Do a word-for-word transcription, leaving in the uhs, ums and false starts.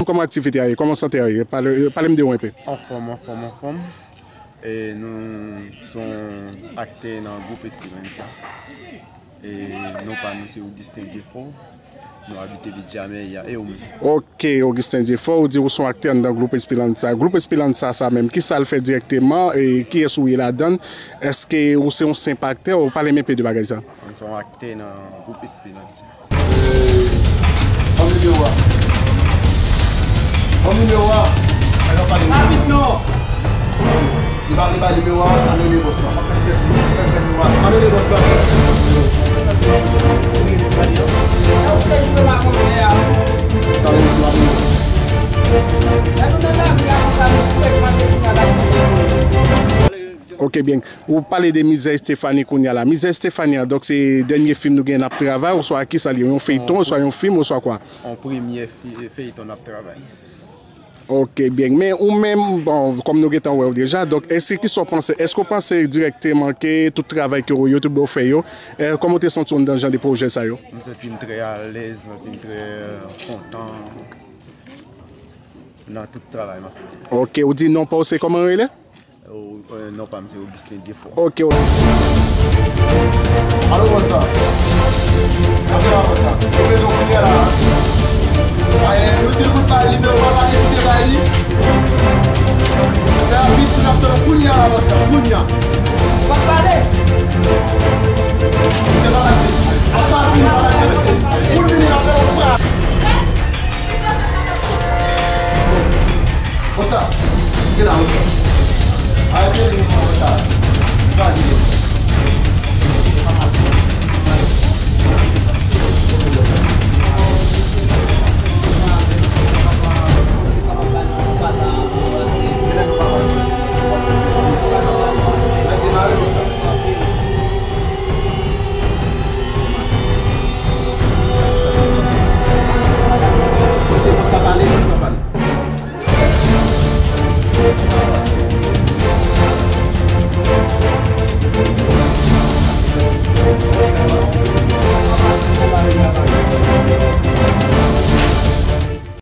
kòman aktivite a ye? Kòman sante a ye? Pale, pale m de ou enpe. Anfòm, anfòm, anfòm. E nou se yon aktè nan gwoup Esperanza. E non pa nou se Augustin Diefort. Nou abite Villa Mella. E ou menm? Ok, Augustin Diefort, ou di ou se yon aktè anndan gwoup Esperanza. Gwoup Esperanza sa menm, kisa l fè dirèkteman e kiyès ou ye ladan l? Èske ou se yon senp aktè? Ou pale m enpe de bagay sa. Mwen se yon aktè nan gwoup Esperanza. Ban m nimewo a. Ban m nimewo a. Rapid non. Li pa vle bay nimewo a, pa rele bòs la. Pa fè nimewo a. Pa rele bòs la. Ok, byen. Ou pale de Mizè Estefani kounye a la. Mizè Estefani an, donk, se dènye fim nou gen n ap travay, oswa kisa li ye? Yon feyton, oswa yon fim, oswa kwa? Yon premyè fi-, feyton n ap travay. Ok, byen. Men ou menm, bon, kòm nou gentan wè w deja, donk, èske kisa w panse? Èske w panse dirèkteman ke tout travay ke w, yo te dwe fè yo, e, kòman w te santi w anndan jan de pwojè sa yo? M santi m trè alèz, santi m trè kontan nan tout travay m ap fè. Ok, ou di non pa w se kòman rele? O, e, non pa m se Augustin Diefort. Ok. Alo, bòs la. Sa fè la, bòs la. Yo bezwen kounye a la. Ayè, nou di l pou l bay li, men ou pa deside bay li. Fè rapid pou n ap tann kounye a la, bòs la. Kounye a.